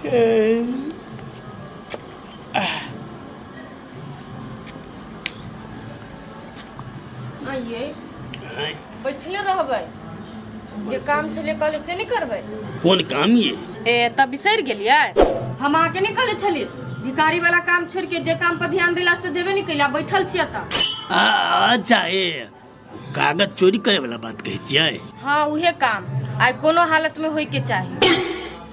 आइए बैठले रहबै जे काम छलै कहले से नहि करबै। कोन काम ये? ए तब बिसरि गेलियै, हम अहाँके नहि कहले छलियै भिखारी वाला काम छोड़ि के जे काम पर ध्यान देला से देबे नहि कैला, बैठल छियै तऽ। अच्छा, ए कागज चोरी करे वाला बात कहै छियै? हाँ, उहे काम आइ कोनो हालत में होय के चाही।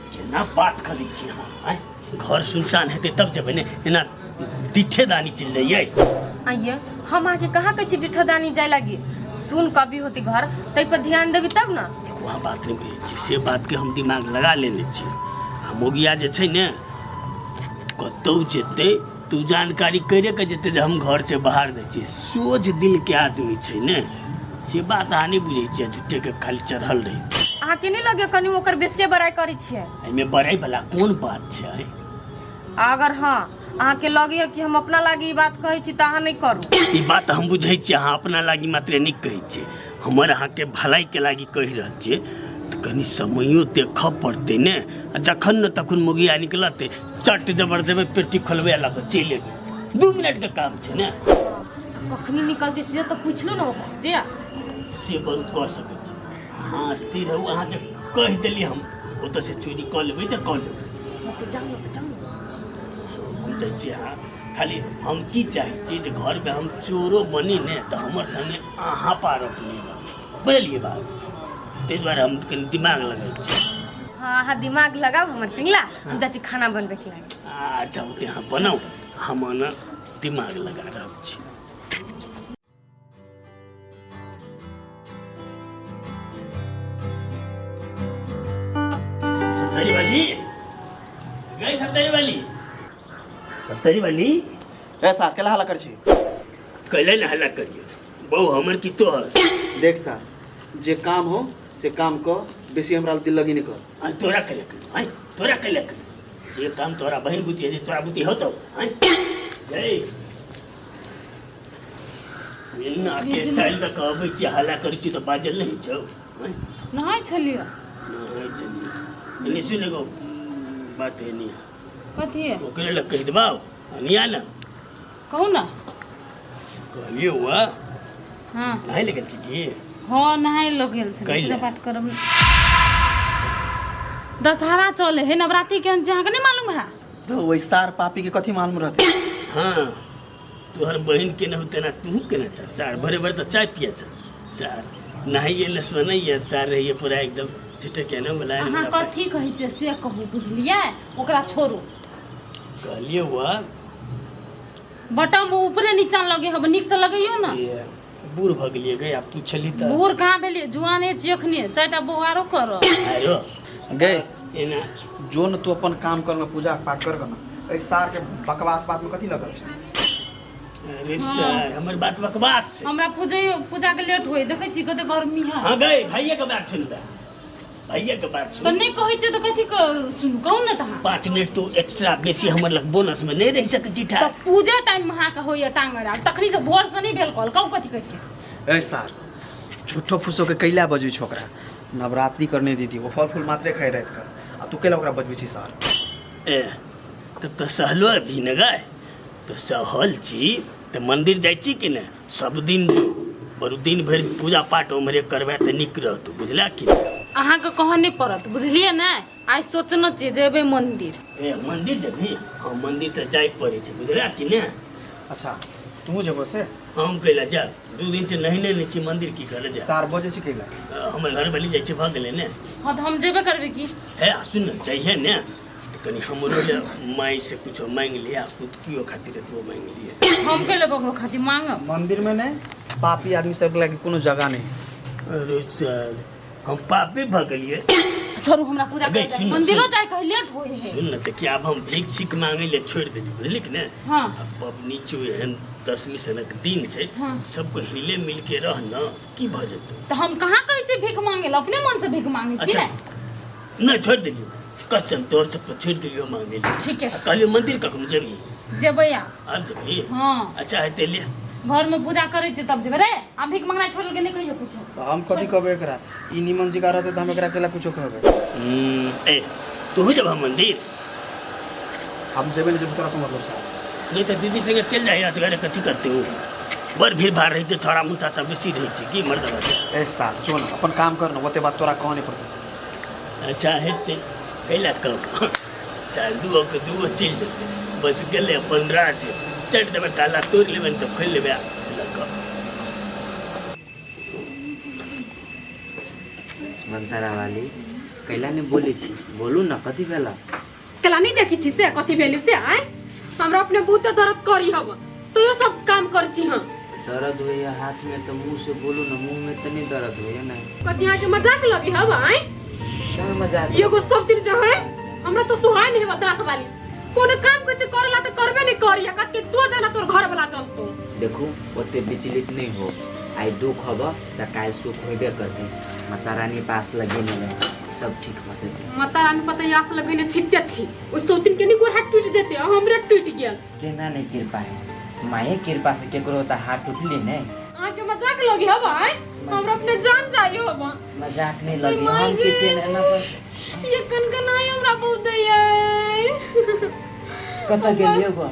केना बात करै छी अहाँ? आँय, घर सुनसान हेतै तब जेबै ने, एना दिठे दानी चलि जाइयै। आइए हम अहाँके कहाँ कहै छी डिठदानी जाय लागी, सुन कभी होती घर तै पर ध्यान देबी तब ना। देखू, अहाँ बात नहि बुझै छी, से बातके हम दिमाग लगा लेने छियै। आ मोगिया जे छै ने, कतहु जेतै तू जानकारी करे के जेतै जे हम घर से बाहर जाइ छियै। सोझ दिल के आदमी छै ने, से बात अहाँ नहि बुझै छियै, झूठे के खाली चढ़ल रहै। अहाँके नहि लगे कनि ओकर बेसिए बड़ाइ करै छियै? एहिमे बड़ाइ वाला कोन बात छै? आ अगर हाँ अहाँके लगैए कि हम अपना लागी ई बात कहै छी तऽ अहाँ नहि करू। ई बात हम बुझै छियै, अहाँ अपना लागी मात्रे नहि कहै छियै, हमर अहाँके भलाइके लागी कहि रहल छियै। तऽ कनि समयो देखऽ पड़तै ने, आ जखन ने तखन मोगिया निकलतै, चट जबर जेबै, पेटी खोलबै आ लऽ कऽ चलि एबै, 2 मिनटके काम छै ने। कखनी निकलतै से तऽ पुछलू ने ओकरा से। से बंद कऽ सकै छी अहाँ, स्थिर रहू, अहाँके कहि देली हम, ओतऽसँ चोरी कऽ लेबै तऽ कऽ लेबै। तऽ जाउ ने, तऽ जाउ ने। हम जाइ छी। अहाँ खाली, हम की चाहै छी जे घरमे हम चोरो बनी ने तऽ हमर संगे अहाँ पारक नहि बनी, बुझलियै बात? ताहि दुआरे हम कनि दिमाग लगै छी। हाँ, अहाँ दिमाग लगाउ हमर पिंगला, हम जाइ छी खाना बनबैके लागी। अच्छा, ओते अहाँ बनाउ, हम ओना दिमाग लगा रहल छी। सत्तरी वाली गई, सत्तरी वाली, सत्तरी वाली। ए सार, केला हल्ला कर छी? कैले न हल्ला करियो बहु, हमर की तोहर? देख सार, जे काम हो से काम कर, बेसी हमरा दिल लगी नहीं कर। आ तोरा कैले करियो? आय तोरा कैले करियो? जे काम तोरा बहन बुद्धि है, तोरा बुद्धि होतो? आय गई एना के स्टाइल तऽ कहबै छी, हल्ला करै छी तऽ बाजल नहि छौ? आँय? नहाय छलियै। नहाय छलियै। एने सुन, एगो बात है नहीं। कथी है? ओकरे लग कहि देबाउ अनिया ने। कहू ने। कहलियै हुआ। हाँ। नहाय लए गेल छी की? हाँ, नहाय लऽ गेल छलियै। कैले? पूजा पाठ करब, दशहरा चले है, नवरात्रि केहन छै अहाँके नहि मालूम है? तो वही सार पापी के कथी मालूम रहते? हाँ, तोहर बहिन केने हो तेना तू केने छ सार? भरे भरे तऽ चाय पिए छ सार, नहाइए ले सुनैए सार, रहिए पूरा एकदम झूठे केने बोला। अहाँ कथी कहै छियै से कहू, बुझलियै? ओकरा छोड़ू। कहलिए हुआ। बटम ऊपरे नीचा लगे हब, नीक से लगैयो ने। ये बूढ़ भऽ गेलिए गई आब, तू छली तऽ। बूढ़ कहाँ भेलियै, जुआने छियै अखने, चारिटा बौआ आरो करब। आरो गए एना। जो न तू अपन काम कर, पूजा पाठ कर ना, एहि सार के बकवास बात में कथी लगल छै? अरे सर, हमर बात बकवास छै? हमरा पूजे पूजा के लेट होय, देखै छी कते गर्मी है। हाँ गई, भैया के बात सुन बे, भैया के बात तऽ सुन। नहि कहै छियै तऽ कथी के सुनू, कहू ने तऽ अहाँ। 5 मिनट तू एक्स्ट्रा बेसी हमर लग बोनस में नहीं रह सकै छी। तऽ ठार पूजे टाइम में अहाँके होइए टांगर, आब तखनी से भोर से नहि भेल कॉल, कहू कथी कहै छियै? ए सार, झूठो फूसो के कैला बजबै छौ ओकरा? नवरात्रि करने दीदी, ओ फल फूल मात्रे खाइ राति के, आ तू कैला ओकरा बजबै छी सार? ए तब तऽ सहलो अभी ने गाय, तऽ सहल छी तऽ मंदिर जाइ छी कि ने? सब दिन जो बरु दिन भरि पूजा पाठ उम्हरे करबै तऽ नीक रहतौ, बुझला कि ने? अहाँके कहऽ नहि पड़त, बुझलियै ने? आइ सोचने छियै जेबै मंदिर। ए मंदिर जेबही? हाँ, मंदिर तऽ जाय पड़ै छै, बुझला कि ने? अच्छा, तू जेबो से? हम कैला जायब? 2 दिन से नहेने नहि छी, मंदिर की करे जायब? सार बजै छी कैला? हमर घर वाली जाइ छै, भऽ गेलै ने। हँ, तऽ हम जेबे करबै की। हे आ सुन ने, जइहे ने तऽ कनि हमरो ले माय से कुछो मांगि लिअ, आ पुतकियो खातिर एतबो मांगि लिअ। हम कैले ककरो खातिर मांगब? मंदिर में ने पापी आदमी सब लागी कोनो जगह नहीं। अरे सर, हम पापी भऽ गेलियै? छोड़ू, हमरा पूजा गई, करे सुन ने, मंदिरो सुन। जाय के लेट होय है। सुन ने, देखिए आब हम भीख छीक मांगै ले छोड़ि देलियै, बुझली कि ने? हाँ। आब पबनी छौ, एहन दशमी सनक दिन छै। हाँ। सबको हिले मिल के रह न, की भऽ जेतौ? तऽ हम कहाँ कहै छियै भीख मांगे लए, अपने मन से भीख मांगे छी। अच्छा। ने नहि, छोड़ि देलियौ कसम, तोहर सब छोड़ि देलियौ मांगे ले। ठीक है। आ कहलियौ मंदिर कखनो जेबही? जेबै आब। आब जेबही? हाँ। अच्छा हेतै, ले। घर में पूजा करै छियै तब जेबै। रे, आब भीख मंगनाइ छोड़ल के नहि कहियो कुछो। तऽ हम कथी कहबै एकरा? ई निमन जगह रहतै तऽ हम एकरा केला कुछो कहबै? ए तोहू जब मंदिर? हम जेबै नहि जेबै तोरा कोन मतलब सार। नहि तऽ दीदी संगे चलि जाइ असगरे कथी करतै ओ बड़ भीड़ भाड़ रहै छै छौड़ा मुसा सब बेसी रहै छै की मर्दबा ए सार जो ने अपन काम कर ने ओते बात तोरा कहऽ नहि पड़तै। अच्छा हेतै कैला कम साल दूगो के दूगो चलि जेतै बस गेलै अपन राज चढ़ि देबै ताला तोड़ि लेबै ने तऽ खोलि लेबै लऽ कऽ। वनतारा वाली कैला नहि बोलै छी बोलू ने कथी भेला? कला नहीं देखी छी से कथी भेली से आय हमरा अपने बहुते दर्द करी हब तो यो सब काम कर छी हम। दर्द होइए हाथ में तो मुंह से बोलू ना, मुंह में तो नहीं दर्द होइए ना। कथी अहाँ के मजाक लगी हब आय? क्या मजाक? एगो सब चीज जो है हमरा तो सुहाय नहीं हब दांत वाली कोनो काम कुछ करला तो करबे नहीं करी कते तो जाना तोर घर वाला जनतो। देखू ओते विचलित नहीं हो, आई दुख हब त काल्हि सुख होबे करते। माता रानी पास लगेने रहे सब ठीक हो जेतै। माता रानी पता आस लगेने छिते छी ओ सौतिन के नहीं गोर हाथ टूट जेते आ हमरे टूट गेल। केना नहीं कृपा है माये कृपा से केकरो त हाथ टूटली नहीं। अहाँ के मजाक लगी हब आय? हमरा अपने जान जाई हब। मजाक नहीं लगी हम किछ नहीं ना पर ये कनकनाई हमरा बहुत दैया। कत गेलियो गो?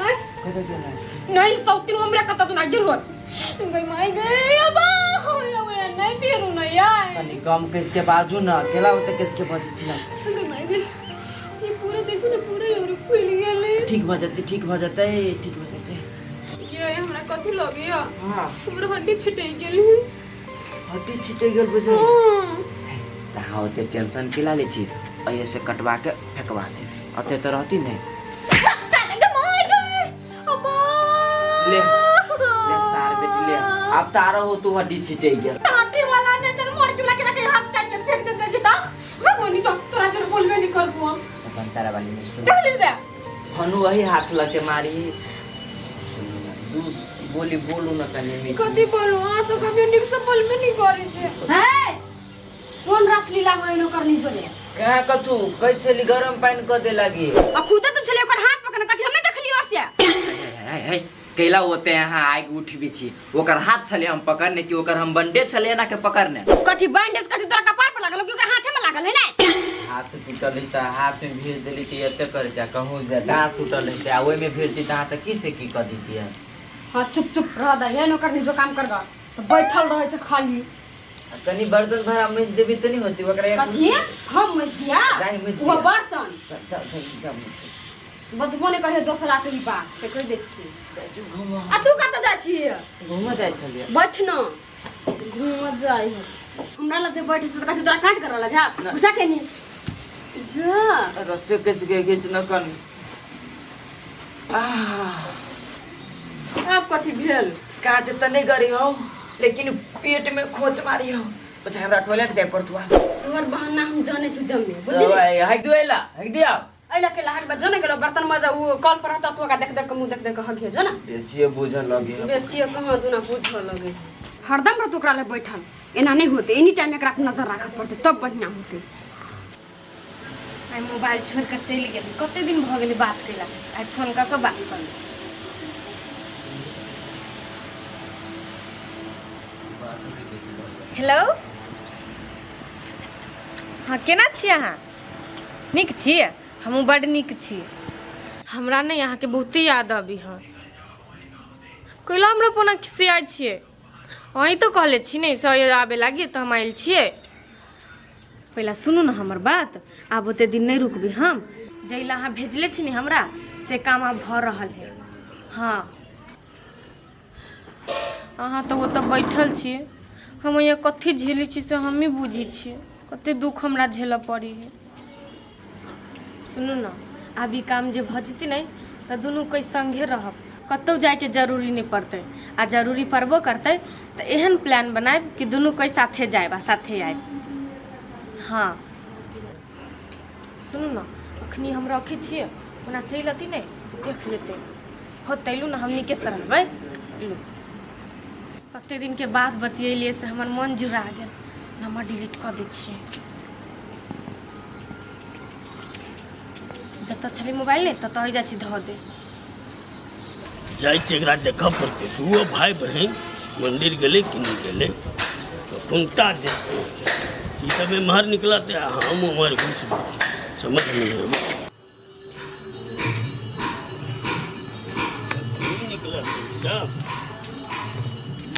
आय कत गेलै? नहीं सौतिन हमरा कत दुना गेल होत। गई माई गई अब होया होया नहीं फेरू न यार। कनी कम किसके बाजू न केला होते किसके बाजू छी ना। गई माई गई ये पूरा देखो ना पूरा और फूल गेले। ठीक भ जते ठीक भ जते ठीक भ जते। ये हमरा कथि लगिया? हां हमरा हड्डी छिटै गेल। हड्डी छिटै गेल बुझै त हां ओते टेंशन केला ले छी अइए से कटवा के फेकवा दे अते त रहती नहीं। ले ले सार बेटी ले अब तारो हो तू हड्डी छिटै गेल। हड्डी वाला ने चल मोर चुला के रखे हाथ काट के फेंक दे दे ता भगवानी तो तोरा जर बोलबे नहीं करबो हम। अपन तारा वाली ने सुन देखली से हनु वही हाथ लगे मारी दू बोली बोलू न कनी में कथि बोलू आ तो कभी निक से बोलबे नहीं करै छै। हे कोन रसलीला होय नो करनी जोले कहाँ कथू कहै छली गरम पानि क दे लागी आ खुद तो छले ओकर हाथ पकड़ कथि हम नहीं देखलियो से। हे हे कैला होते यहाँ आग उठबी छी ओकर हाथ छले हम पकड़ने कि ओकर हम बंडे छले ना के पकड़ने कथि बैंडेज कथि तोरा कपार पर लागल कि ओकर हाथे में लागल है ना? हाथ टूटल है त हाथ में भेज देली त एते कर जा कहूं जे दांत टूटल है त ओइ में भेज दी दांत की से की क दीती है। हां चुप चुप रह दे हे नो करनी जो काम कर दा तो बैठल रहे छै खाली। कनी बर्तन भरा मज देबी त नहीं होती ओकरा कथि हम मज दिया वो बर्तन बजबो नहीं करे दोसरा के ई बात से कह दे छी। आ तू कत जा छी? घूमे जाय छलिए। बैठ न घूम जाय हमरा लग से बैठ से कथि तोरा काट कर लग जा घुसा के नी जा रस्से कस के खींच न कन। आब कथि भेल? काट त नहीं करी हो लेकिन पेट में खोच मारी हो बस हमरा टॉयलेट जाय पड़तुआ। तोहर बहाना हम जाने छु जम्मे बुझली। हक दियो हक दियो अइला के लाहट बजो ने गेलो बर्तन मजा उ कल पर रहता तू का देख देख के मुंह देख देख के हगियो जो ना बेसिए बुझल लगे बेसिए कहां दुना बुझल लगे हरदम रह ओकरा ले बैठल एना नहीं होते एनी टाइम एकरा पर नजर राखत पड़ते तब बढ़िया होते। आई मोबाइल छोड़ के चलि गेली कते दिन भ गेली बात केला आई फोन क के बात कर लै छी। हेलो हाँ केना छी अहाँ? नीक छी? हमहूँ बड्ड नीक छी। हमरा ने अहाँके बहुते याद अबी हँ। कैला हमरा कोना खिसियाइ छियै? अहीं तऽ कहले छी ने से आबे लागी तऽ हम आयल छियै। पहिला सुनू ने हमर बात, आब ओते दिन नहि रुकबी हम। जैला अहाँ भेजले छी ने हमरा से काम आब भऽ रहल है। हाँ अहाँ तऽ ओतऽ बैठल छी, हम यहाँ कथी झेलै छी से हमही बुझै छियै, कते दुख हमरा झेलऽ पड़ै है। सुनू ने आब ई काम जे भऽ जेतै ने तऽ दुनू कोइ सङ्गे रहब, कतहु जाइके जरूरी नहि पड़तै। आ जरूरी पड़बो करतै तऽ एहन प्लान बनायब कि दुनू कोइ साथे जायब आ साथे आयब। हाँ सुनू ने अखनी हम रखै छियै, ओना चलि अती ने तऽ देख लेतै। होतै लू ने हम नीकेसँ रहबै। लू कते दिनके बाद बतियेलियै से हमर मन जुड़ा गेल। नंबर डिलीट कऽ दै छियै। जतऽ छलै मोबाइल ने ततऽ जाइ छी धऽ दे। जाइ छियै एकरा देखऽ पड़तै, दूओ भाय बहिन मंदिर गेलै कि नहि गेलै। तऽ खुनता जे ई सब एम्हर निकलत आ हम ओम्हर घुसबै, समझ नहि अबै। सब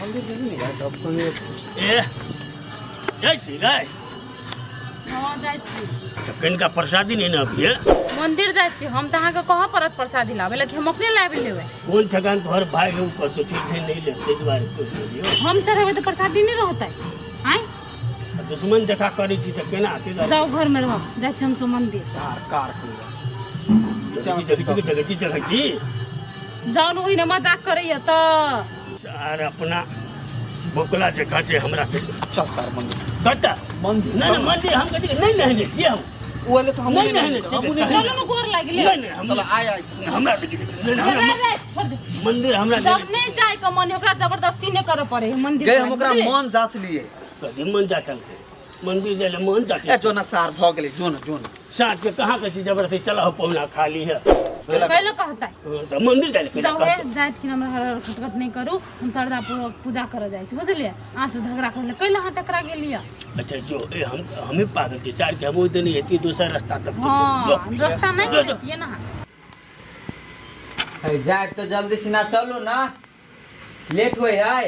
मंदिर जेबही ने यार तब कहियो। ए जाइ छी गाय? हँ, जाइ छी। तऽ कनिका प्रसादी नहि ने अबिहे? मंदिर जाइ छी हम तऽ अहाँके कहऽ पड़त प्रसादी लाबै लए कि हम अपने लाबि लेबै? कोन ठकान तोहर भाय के कतौ चीज नहि लेब, ताहि दुआरे पूछि लेलियौ। हम चढ़ेबै तऽ प्रसादी नहि रहतै आँय? आ दुश्मन जकाँ करै छी तऽ केना हेतै? जाउ, घरमे रहब, जाइ छी हमसब मंदिर। कार कार खुलवा। देखै छी, देखै छी, देखै छी। जाउ ने, ओहिना मजाक करैया तऽ। आर अपना बोकला जकाँ छै हमरा से। चल सार मंदिर। कतऽ? मंदिर। नहि नहि, मंदिर हम कथी नहि नहेने छियै हम। ओ एले से हमहूँ नहि नहि नहेने नहेने छियै। छियै, हमहूँ नहि। चलू ने, गोर लागि ले। नहि नहि, हम चल आय आय छी। हमरा देखी, नहि नहि, हमरा रे, रे, छोड़ दे। मंदिर हमरा जब नहि जाय के मन है, ओकरा जबरदस्ती नहि करऽ पड़े है मंदिर गए जाय हम के, ओकरा बुझलियै? मन जाँच लिए। कथी मन जाचल छै? मंदिर जाय लए मन ए जाचल? जो ना सार, भऽ गेलै, जो ना, जो ना। साँझ के कहाँ के चीज जबरदस्ती चला हो, पहुना खाली है। केला। कैलो कहतै? तऽ मंदिर जाय लए जाउ कहतै? हे, जाइत कि हमरा हर हर खटखट नहि करू, हम शारदा पूर्वक पूजा करऽ जाइ छी, बुझलियै? अहाँ से झगड़ा करऽ कैला अहाँ टकरा गेलियै? अच्छा जो, ए हम हमें पागल छी सार के, हम ओहि दिन हेती दोसर रास्ता तक। हँ, रास्ता नहि जो, जो। करतियै ने अहाँ। है जायब तऽ जल्दी सिना चलू ना, लेट होइ है।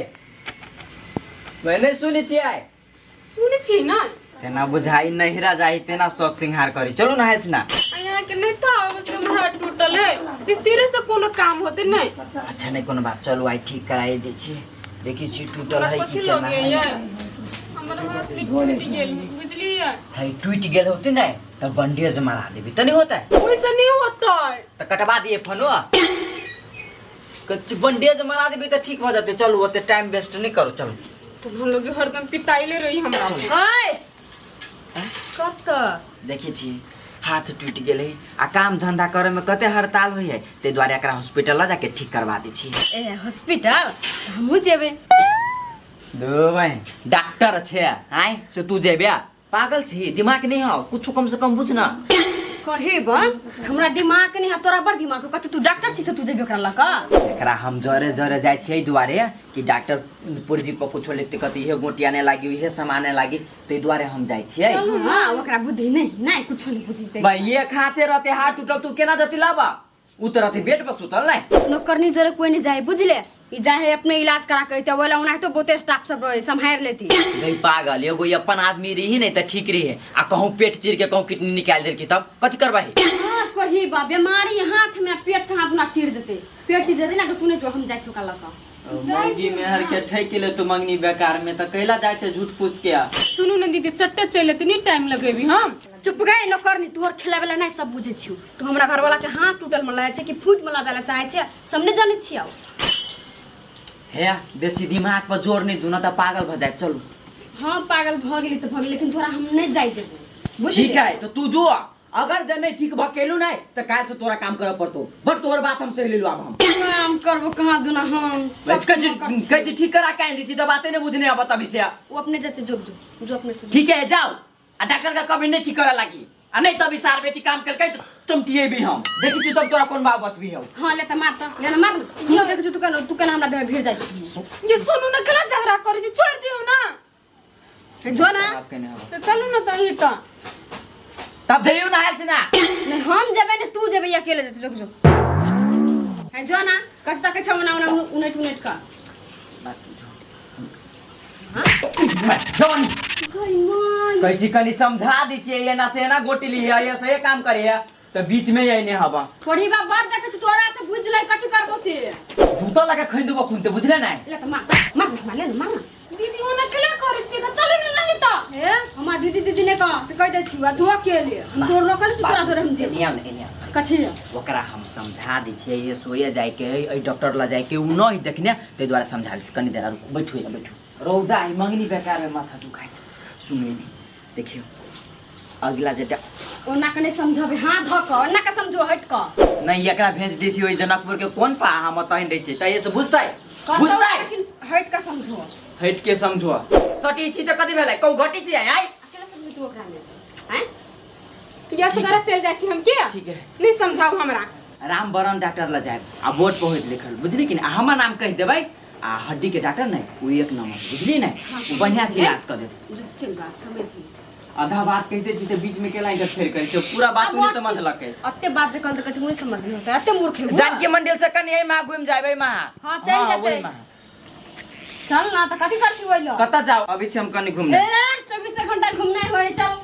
मैं नहि सुनै छियै। सुनै छियै ने? तेना बुझाई नहिरा जाई तेना शौक सिंहार करी। चलू नहाय सिना। यहाँ के नहीं था से हमर हाथ टूटल है, स्थिरे से कोनो काम होते नहीं। अच्छा, नहीं कोनो बात, चलू आइ ठीक कराई दै छी। देखी छी टूटल है हमरा कि कथी केना लगे है। ये हमर हाथ नहीं टूट गेल, बुझलियै? है टूटि गेल होते ने तऽ बंडेज मारा देबी तऽ नहीं होता है? वैसे नहीं होता है। तऽ कटवा दिए फनो, बंडेज मारा देबी तऽ ठीक भऽ जेतै। चलू, ओते टाइम वेस्ट नहीं करू, चलू। तो हम लोग हरदम पिताइले रही हमरा। ओए, कतऽ? देखै छी हाथ टूटि गेलै आ काम धंधा करे में कते हड़ताल होइ है, ताहि दुआरे एकरा हॉस्पिटल लऽ जाके ठीक करवा दै छी। ए, हॉस्पिटल हमहूँ जेबै। दो डॉक्टर छै आय से तू जेबे? पागल छी? दिमाग नहीं हो कुछ? कम से कम बुझ ना। कही बन, हमरा दिमाग नहीं है, तोरा बड़ दिमाग हो। कथी तू डॉक्टर छी से तू जेबी ओकरा लऽ कऽ? एकरा हम जरे जरे जाइ छियै एहि दुआरे कि डॉक्टर पुर्जी पर कुछो लिखते, कथी इहे गोटिया नहि लागी, इहे सामान लागी, ताहि दुआरे हम जाइ छियै। चलू ना, ओकरा बुद्धि नहीं नहीं, कुछो नहीं बुझते। भाई, एक हाथे रहते हाथ टूटल, तू केना जति लाबा? उ तऽ रहते बेड पर सुतल नहीं। नौकरनी जरे कोई नहीं जाए, बुझले? ई जाए है अपने इलाज करा के अइते, ओला ओनाहितो बहुते स्टाफ सब रहे, सम्हारि लेती। गई पागल, एगो ई अपन आदमी रही नहीं तऽ ठीक रही आ कहूँ पेट चीर के कहूँ किडनी निकालि देलकी तब कथी करबाही? हाँ, कही बा, बीमारी हाथ में पेट कहाँ अपना चीर देते, पेट चीर देते ना। तो तू नहीं जो, हम जाइ छी ओकरा लऽ कऽ। मौगी मेहर के ठकि ले तू मंगनी बेकार में, तऽ कैला जाइ छै झूठ फूस के? सुनू ने दीदी, चट्टे चलि एतनी टाइम लगेबी हम। चुप गए नौकरनी, तोहर खेले वाला नहीं, सब बुझै छियौ। तू हमरा घरवाला के हाथ टूटल में लगे छै कि फूट में लगा चाहे छै, सब नहीं जानै छियौ। हे, बेसी दिमाग पर जोर नहीं दू ना तऽ पागल भऽ जायब। चलू। हाँ, पागल भऽ गेली तऽ भऽ गेली, लेकिन तोरा हम नहीं जाय देबो, बुझली? ठीक है, तो तू जो, अगर जे नहीं ठीक भऽ केलू नहीं तऽ काल्हि से तोरा काम करऽ पड़तो। बड़ तोहर बात हम सही लेलू आब हम। काम करबो कहाँ दुना हम सब कहै छी नौकर कहै छी ठीक करा के आनि दै छी तऽ बाते नहीं बुझने अब अभी से। वो अपने जते, जो जो जो अपने से। ठीक है, जाओ आ डॉक्टर का कभी नहीं ठीक करे लागी आ नहीं तभी सार बेटी काम करके तो चमटिए भी हम देखी छी तब तोरा कोन भाव बचबी हम। हाँ, ले तऽ मार, तऽ ले ना, मार ना। हम देखै छी तू केना, तू केना हमरा देह में भिड़ जाइ छी। ये सुनू ने, केला झगड़ा करै छी? छोड़ि दियौ ना। हे, जो ना। आप केने हबा? तऽ चलू ने तऽ तऽ तब जइयो नहायल से ना। नहीं, हम जेबै ने तू जेबै, अकेले जेतै। जो जो हे, जो ना, कथी तकै छौ ओना ओना उनैट उनैट कऽ? बात बुझो। हाँ? जवानी। गई माय। कहै छी कनि समझा दै छियै, एना से एना गोटी ली है, से काम करे है तऽ बीच में अइने हबा। थोड़ी बा बड़ देखै छी तोरा से, बुझ ले कथी करबो से। जूता लगा खैन देबो खून ते, बुझले नै? ले तऽ मार, मार मार, ले ना, मार ना। दीदी, ओना केला करै छी? तऽ चलू ने नहीं तऽ। हे, हमरा दीदी दीदी नहि कह से कहि दै छियौ। आ जो अकेले, हम तोर नौकर छी, तोरा तोरे हम जेबै। एनिया ने, एनिया। कथी? ओकरा हम समझा दै छियै, ये सोए जाइके है, एहि डॉक्टर लग जाइके, उ नहीं देखने, ताहि दुआरे समझा दै छी। कनि देर रुकू, बैठू एने बैठू। रौदा है, मंगनी बेकार में माथा दुखाइत। सुनू एने, देखियौ अगिला जे ओना के नहि समझबै, हाथ धऽ कऽ ओना के समझो, हटि कऽ। नहीं, एकरा भेज दै छी ओहि जनकपुर के कोन पा हम तहन दै छियै तऽ एहिसँ बुझतै। कतौ बुझतै। लेकिन हटि कऽ समझो। हटि के समझो। सटी छी तऽ कथी भेलै? कहूँ घटी छी आइ? अकेले समझो तू ओकरा मे आँय? या सुधारा चलि जाइ छी हम के। ठीक है। नहीं समझाउ हमरा। रामबरन डॉक्टर लग जायब आ बोर्ड पर होइत लिखल, बुझली कि नहि? आ हमर नाम कहि देबै आ हड्डी के डॉक्टर नहि, ओ एक नंबर, बुझली नहि? ओ बढ़िया से इलाज कऽ देत। जो, चलि बाप, समझ गेली। आधा बात कहिते छी तऽ बीच में केला इंटरफेयर करै छै पूरा बात नहीं समझलकै। अते बात जे कहल तऽ कथी नहीं समझ में होता अते मूर्ख है। जानकी मंदिर से कनि एहिमे घुमि जायब एहिमे। हाँ, चलि जेतै। ओहिमे। चल ना तऽ कथी कर छी ओइ लऽ? कतऽ जाओ अभी छी हम कनि घूमने। ए 24 घंटा घूमना होय चल।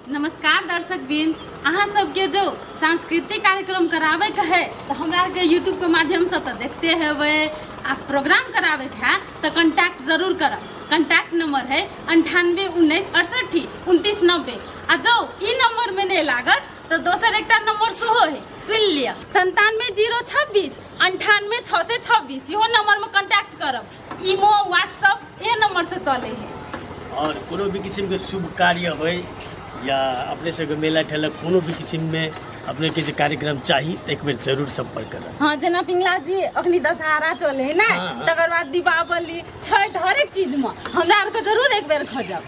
नमस्कार दर्शक बिंद, अहाँ सबके जो सांस्कृतिक कार्यक्रम कराबे के है तो हमरा के यूट्यूब के माध्यम से तो देखते हेबै आ प्रोग्राम कराबे के है तो कांटेक्ट जरूर करब। कांटेक्ट नंबर है 98 19 68 29 90 आ जो ई नंबर में नहीं लागत तो दोसर एकटा नंबर सेहो है, सुन लिअ 97 0 26 98 626 इहो नंबर में कांटेक्ट करब। इमो व्हाट्सअप ये नंबर से चले है। और कोनो भी किस्मके शुभ कार्य होय या अपने सबके मेला ठेला कोनो भी किस्ममे अपने के जे कार्यक्रम चाही तऽ एक बेर जरूर सम्पर्क करब। हाँ जेना पिंगला जी अखनी दशहरा चले है ना, हाँ, हाँ। तकर बाद दीपावली छठ हरेक चीज में हमरा आरके जरूर एक बेर खोजब।